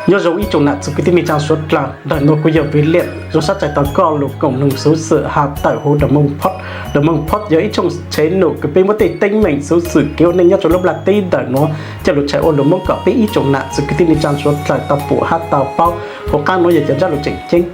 Nyob zoo ib tsoom nam txiv kwv tij neej tsaa suav dlawg, ntawm nuav kuv yog Vij Liam zoo sab txais tau koj lug koom mloog xuv xwm has tawm huv Domooj Pod. Domooj Pod yog ib tsoom channel kws peb muab tej teeb meem xuv xwm kev ua neej nyob rau lub nplaj teb ntawm nuav coj lug tshaj ua lug Moob kom peb ib tsoom nam txiv kwv tij neej tsaa suav dlawg tau pum hab tau paub. Huv qaab nuav yog cov ntsab lug tseem ceeb.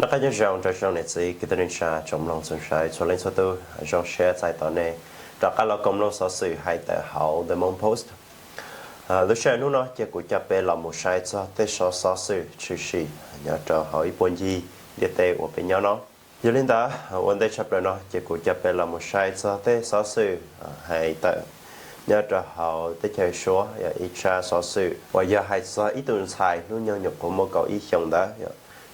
Noj qab nyob zoo rau tsoom niam txiv kwv tij neej tsaa tsoom mloog txhua leej txhua tus, zoo siab txais tos nej rov qab los koom mloog xov xwm hais tawm hauv The Hmong Post. Lub sij hawm hnub no ces kuv coj peb los mus saib txog tej xov xov xwm tshwm sim nyob rau hauv ib puag ncig ntiaj teb uas peb nyob no. Yog li ntawd ua ntej tshaj plaws no ces kuv coj peb los mus saib txog tej xov xwm hais tawm nyob rau hauv teb chaws Suav, yog ib tsab xov xwm uas yog hais txog ib tug ntxhais hnub nyoog nyuam qhuav muaj kaum ib xyoos ntawd,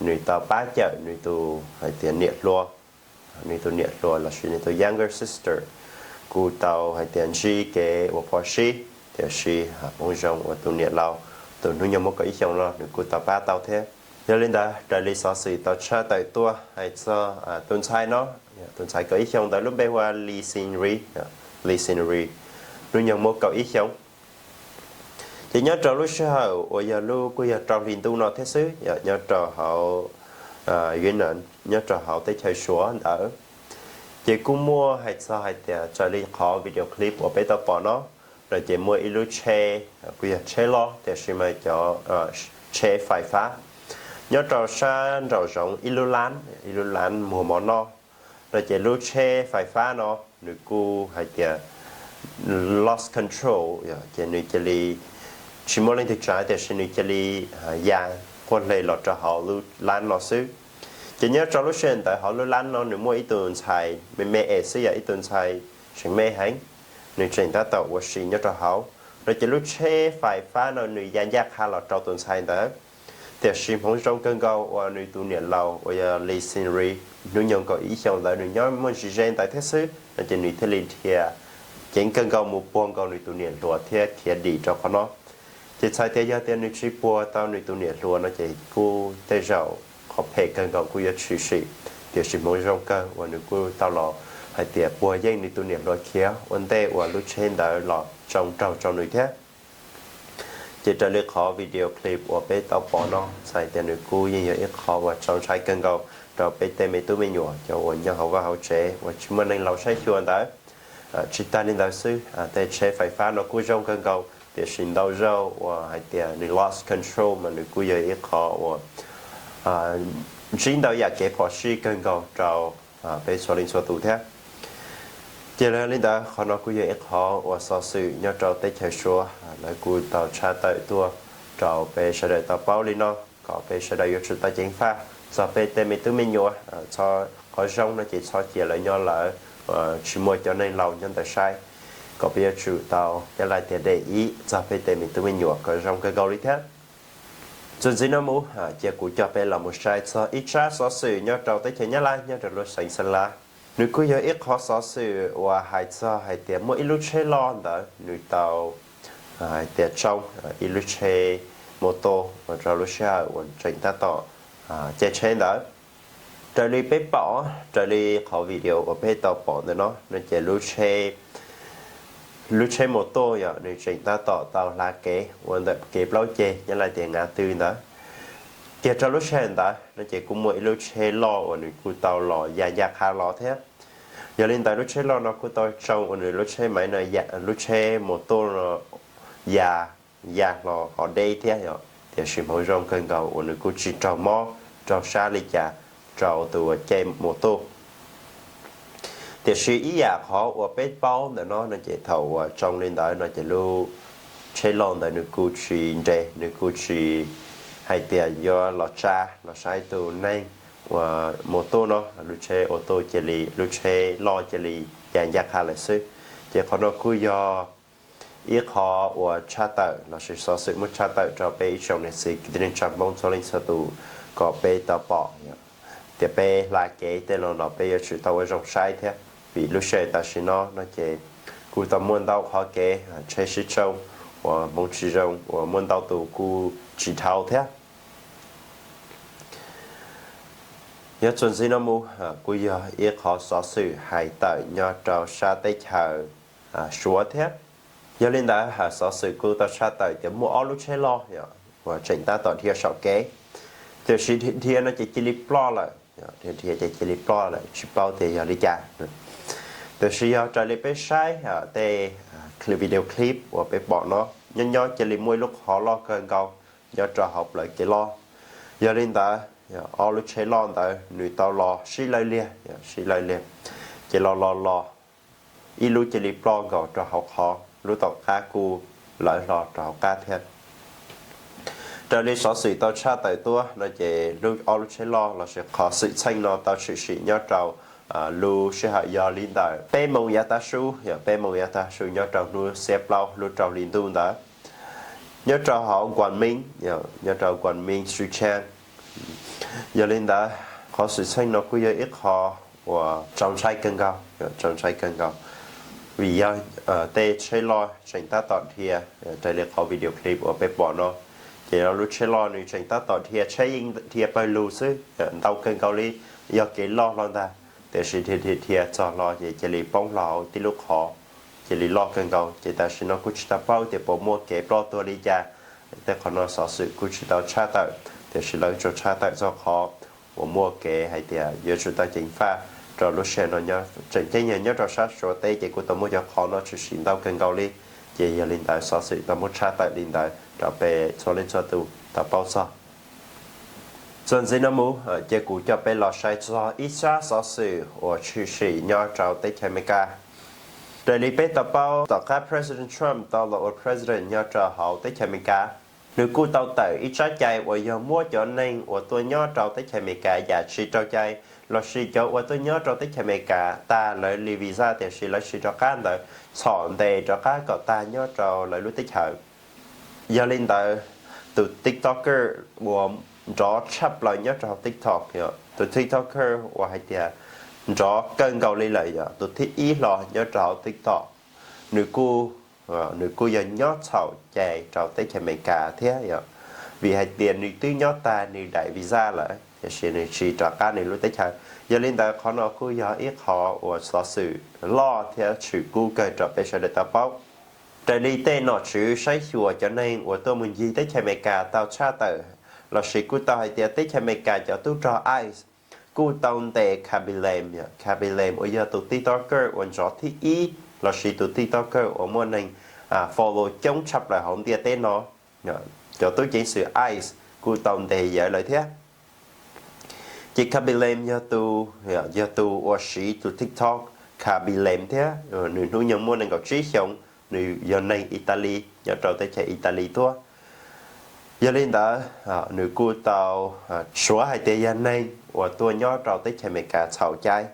nws tau pab cawm nws tus hais tias niam hluas, nws tus niam hluas lossis nws tus younger sister kuj tau hais tias ntsib kev ua phom sij, tiam sis hmoov zoo uas tus niam laus, tus hnub nyoog muaj kaum ib xyoos no nws kuj tau pab tau thiab. Yog li ntawd raws li xov xwm tau tshaj tawm tuaj hais txog tus ntxhais no, tus ntxhais kaum ib xyoos ntawd lub npe hu ua Li Xin Ri, Li Xin Ri, hnub nyoog muaj kaum ib xyoos. Ces nyob rau lub sij hawm uas yog lub kuj yog rau hli ntuj no thiab xwb, yog nyob rau hauv Yunnan, nyob rau hauv teb chaws Suav ntawd, ces kuj muaj hais txog hais tias raws li qhov video clip uas peb tau pom no, no ces muaj ib lub tsheb, kuj yog tsheb loj tiam sis mas cov tsheb fais fab nyob rau sab nraum zoov ib lub lab, ib lub lab muag mov noj, no ces lub tsheb fais fab no nws kuj hais tias lost control, ces nws cia li tsis muaj leej twg tsav tiam sis nws cia li ya quaj hle los rau hauv lub lab no xwb. Ces nyob rau lub sij hawm ntawd hauv lub lab no nws muaj ib tug ntxhais me me es xwb, yog ib tug ntxhais tseem me heev, nws tseem tab tom ua si nyob rau hauv, no ces lub tsheb fais fab no nws ya ncaj qha los rau tus ntxhais ntawd. Tiam sis hmoov zoo kawg nkaus uas nws tus niam laus uas yog Li Xin Ri, hnub nyoog kaum ib xyoos ntawd nws nyob muaj ntsis ze ntawd thiab xwb, no ces nws thiaj li dhia ceev kawg nkaus mus puag nkaus nws tus niam hluas thiab khiav dim rau qhov no. Ces txhais tias yog tias nws tsis puag tau nws tus niam hluas no ces kuj tej zaum qhov phem kawg nkaus kuj yuav tshwm sim. Tiam sis hmoov zoo kawg uas nws kuj tau los hais tias puag yeej nws tus niam hluas khiav ua ntej uas lub tsheb ntawd los tsoo raug rau nws thiab. Ces raws li qhov video clip uas peb tau pom no txhais tias nws kuj yeej yog ib qhov uas txaus ntshai kawg nkaus rau peb tej me tub me nyuam cov uas nyob hauv vaj hauv tsev uas tsis muaj neeg laus saib xyuas ntawd. Tsis tag li ntawd xwb, tej tsheb fais fab no kuj zoo kawg nkaus tiam sis ntau zaug uas hais tias nws lost control mas nws kuj yog ib qho uas ntsib ntau yam kev phom sij kawg nkaus rau peb txhua leej txhua tus thiab. Ces li ntawd qhov no kuj yog ib qhov uas xov xwm nyob rau teb chaws Suav lawv kuj tau tshaj tawm tuaj rau peb sawv daws tau paub li no kom peb sawv daws yuav tsum tau ceev faj txog peb tej me tub me nyuam. Qhov zoo no ces txhob cia lawv nyob lawv tsis muaj cov neeg laus nyob ntawd saib, kom peb yuav tsum tau yog lais tias de ib txog peb tej me tub me nyuam kom zoo kawg nkaus li thiab. Txuas ntxiv no mus cia kuv coj peb los mus saib txog ib tsab xov xwm nyob rau teb chaws Nyab Laj nyob rau lub xeev Xeeb Las. Nws kuj yog ib qhov xov xwm uas hais txog hais tias muaj ib lub tsheb loj ntawd nws tau hais tias tsoo ib lub tsheb mos tos ua rau lub sij hawm uas tseem tab tom caij tsheb ntawd. Raws li peb pom, raws li qhov video uas peb tau pom ntawm no no ces lub tsheb mos tos yog nws tseem tab tom tau hla kev ua ntawm kev plaub ceg nyob lais tias Nga Tw ntawd. Kiag rau lub sij hawm ntawd no ces kuj muaj ib lub tsheb loj uas nws kuj tau los ya ncaj qha los thiab. Yog li ntawd lub tsheb loj no kuj tau tsoo uas nws lub tsheb maiv no, lub tsheb mos tos no ya, ya hlo ho deb thiab yom, tiam sis hmoov zoo kawg nkaus uas nws kuj tsis raug mob raug sab li cas rau tus uas caij mos tos. Tiam sis ib yam qhov uas peb paub ntawm no no ces thaum uas tsoo li ntawd no ces lub tsheb loj ntawd nws kuj tsis nres, nws kuj tsis hais tias yuav los tsa los saib tus neeg uas mos tos no, lub tsheb mos tos cia li, lub tsheb loj cia li ya ncaj qha lawm xwb. Ces qhov no kuj yog ib qho uas tshaj tawm lossis xov xwm muab tshaj tawm rau peb ib tsoom niam txiv kwv tij neej tsa Hmoob txhua leej txhua tus kom peb tau pom tias peb hla kev tej no los peb yuav tsum tau ua zoo saib thiab, vim lub sij hawm tam sim no no ces Kuj tau muaj ntau qhov kev tsheb sib tsoo uas hmoov tsis zoo uas muaj ntau tus kuj tsis dhau thiab. Yog txuas ntxiv no mus kuj yog ib qhov xov xwm hais tawm nyob rau sab teb chaws Suav thiab. Yog li ntawd xov xwm kuj tau tshaj tawm tias muaj ob lub tsheb loj uas tseem tab tom dhia saum kev, tiam sis dhia no ces cia li ploj lawm, dhia ces cia li ploj lawm tsis paub tias yog li cas. Tiam sis yog raws li peb saib tej video clip uas peb pom no, nyob nyob cia li muaj ib lub qhov loj kawg nkaus nyob rau hauv plawv kev loj. Yog li ntawd ob lub tsheb loj ntawd nws tau los sib lawv liag, sib lawv liag, ces los los los ib lub cia li ploj nkaus rau hauv qhov, lub tom qab kuj lawv hlo rau hauv qab thiab. Raws li xov xwm tau tshaj tawm tuaj no ces lub ob lub tsheb loj lossis qhov xwm txheej no tau tshwm sim nyob rau lub sij hawm yog li ntawm peb moos yav tav su, peb moos yav tav su nyob rau hnub xiab plaub lub rau hli ntuj ntawd, nyob rau hauv Quảng Ninh, nyob rau Quảng Ninh, Sichuan. Yog li ntawd qhov xwm txheej no kuj yog ib qho uas txaus ntshai kawg nkaus, txaus ntshai kawg nkaus, vim yog tej tsheb loj tseem tab tom dhia raws li qhov video clip uas peb pom no, ces lub tsheb loj nws tseem tab tom dhia, tsheb yeej dhia pawg lug xwb, ntau kawg nkaus li, yog kev loj hlo ntag, tiam sis dhia dhia dhia txog hlo ces cia li poob hlo hauv tib lub qhov, cia li loj kawg nkaus. Ces tam sim no kuj tsis tau paub tias puas muaj kev ploj tuag li cas. Tej qhov no xov xwm kuj tsis tau tshaj tawm, tiam sis lawv tsuas tshaj tawm txog qhov uas muaj kev hais tias yuav tsum tau ceev faj rau lub sij hawm no. Tseem ceeb yog nyob rau sab Suav teb ces kuj tau muaj cov qhov no tshwm sim ntau kawg nkaus li. Ces yog li ntawd xov xwm tau muab tshaj tawm li ntawd rau peb txhua leej txhua tus tau paub txog. Txuas ntxiv no mus ces kuv coj peb los saib txog ib tsab xov xwm uas tshwm sim nyob rau teb chaws Amelikas. Raws li peb tau paub, tom qab President Trump tau los ua President nyob rau hauv teb chaws Amelikas, nws kuj tau tawm ib tsab cai uas yog muab cov neeg uas tuaj nyob rau teb chaws Amelikas yam tsis raug cai lossis cov uas tuaj nyob rau teb chaws Amelikas tag lawv li visa tiam sis lawv tsis rov qab ntawd txhom ntes rov qab kom tag nyob rau lawv lub teb chaws. Yog li ntawd, tus TikToker uas nrov tshaj plaws nyob rau hauv TikTok, tus TikToker uas hais tias nrov kawg nkaus li lawm, yog tus thib ib hlo nyob rau hauv TikTok, nws kuj, nws kuj yog nyob txhaum cai rau teb chaws Amelikas thiab, yog vim hais tias nws twb nyob tag nws daim visa lawm tiam sis nws tsis rov qab nws lub teb chaws. Yog li ntawd qhov no kuj yog ib qho uas xov xwm loj thiab tshwm kub kawg rau peb sawv daws tau paub. Raws li tej nom tswv saib xyuas cov neeg uas tuaj mus ncig teb chaws Amelikas tau tshaj tawm lossis kuj tau hais tias teb chaws Amelikas cov tub rog ICE kuj tau ntes Khaby Lame, Khaby Lame uas yog tus TikToker uas nrov thib ib lossis tus TikToker uas muaj neeg follow coob tshaj plaws hauv ntiaj teb no. Cov tub ceev xwm ICE kuj tau ntes yawg lawm thiab. Ces Khaby Lame yog tus, yog tus uas siv tus TikTok Khaby Lame thiab, nws hnub nyoog muaj nees nkaum tsib xyoos, nws yog neeg Italy nyob rau teb chaws Italy tuaj. Yog li ntawd, nws kuj tau suav hais tias yog neeg uas tuaj nyob rau teb chaws Amelikas txhaum cai,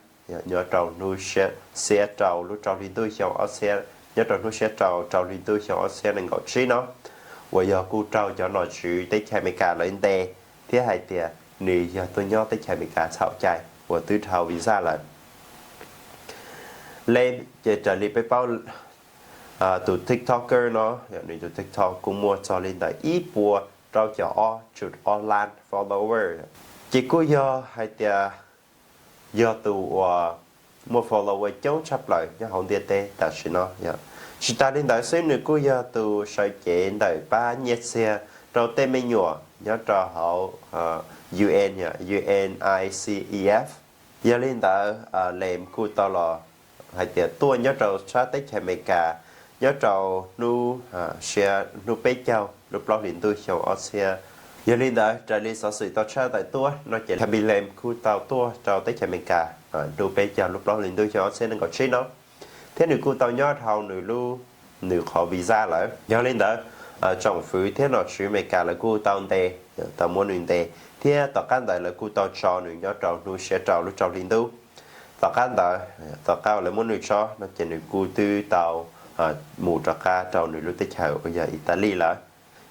nyob rau hnub xiab rau lub rau hli ntuj xyoo ob txhiab, nyob rau hnub xiab rau rau hli ntuj xyoo ob txhiab nees nkaum tsib no, uas yog kuj raug cov nom tswv teb chaws Amelikas lawv ntes thiab hais tias nws yog tuaj nyob teb chaws Amelikas txhaum cai uas twb dhau visa lawm. Lame ces raws li peb paub, tus TikToker no, nws tus TikTok kuj muaj txog li ntawm ib puas rau caum ob tsum ob lab follower, ces kuj yog hais tias yog tus uas muaj follower coob tshaj plaws nyob hauv ntiaj teb tam sim no. Tsis tas li ntawd xwb, nws kuj yog tus sawv cev ntawm pab nyiaj txiag rau tej me nyuam nyob rau hauv UN, UNICEF. Yog li ntawd, Lame kuj tau los hais tias tuaj nyob rau sab teb chaws Amelikas nyob rau hnub, hnub peb caug lub plaub hlis ntuj xyoo ob txhiab. Yog li ntawd, raws li xov xwm tau tshaj tawm tuaj no ces Khaby Lame kuj tau tuaj rau teb chaws Amelikas hnub peb caug lub plaub hlis ntuj xyoo ob txhiab nees nkaum tsib no, thiab nws kuj tau nyob dhau nws lub, nws qhov visa lawm. Yog li ntawd, tsoom fwv thiab nom tswv Amelikas lawv kuj tau ntes, tau muab nws ntes, thiab tom qab ntawd lawv kuj tau tso nws nyob rau hnub xiab rau lub rau hli ntuj. Tom qab ntawd, tom qab lawv muab nws tso no ces nws kuj twb tau mus rov qab rau nws lub teb chaws uas yog Italy lawm.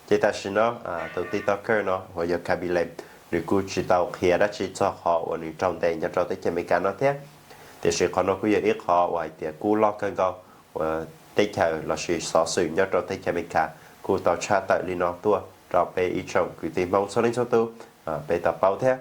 Ces tam sim no, tus TikToker no uas yog Khaby Lame, nws kuj tsis tau qhia dab tsi txog qhov uas nws raug ntes nyob rau teb chaws Amelikas no thiab. Tiam sis qhov no kuj yog ib qho uas hais tias kub loj kawg nkaus teb chaws lossis xov xwm nyob rau teb chaws Amelikas kuj tau tshaj tawm li no tuaj rau peb ib tsoom kwv tij Hmoob txhua leej txhua tus peb tau paub thiab.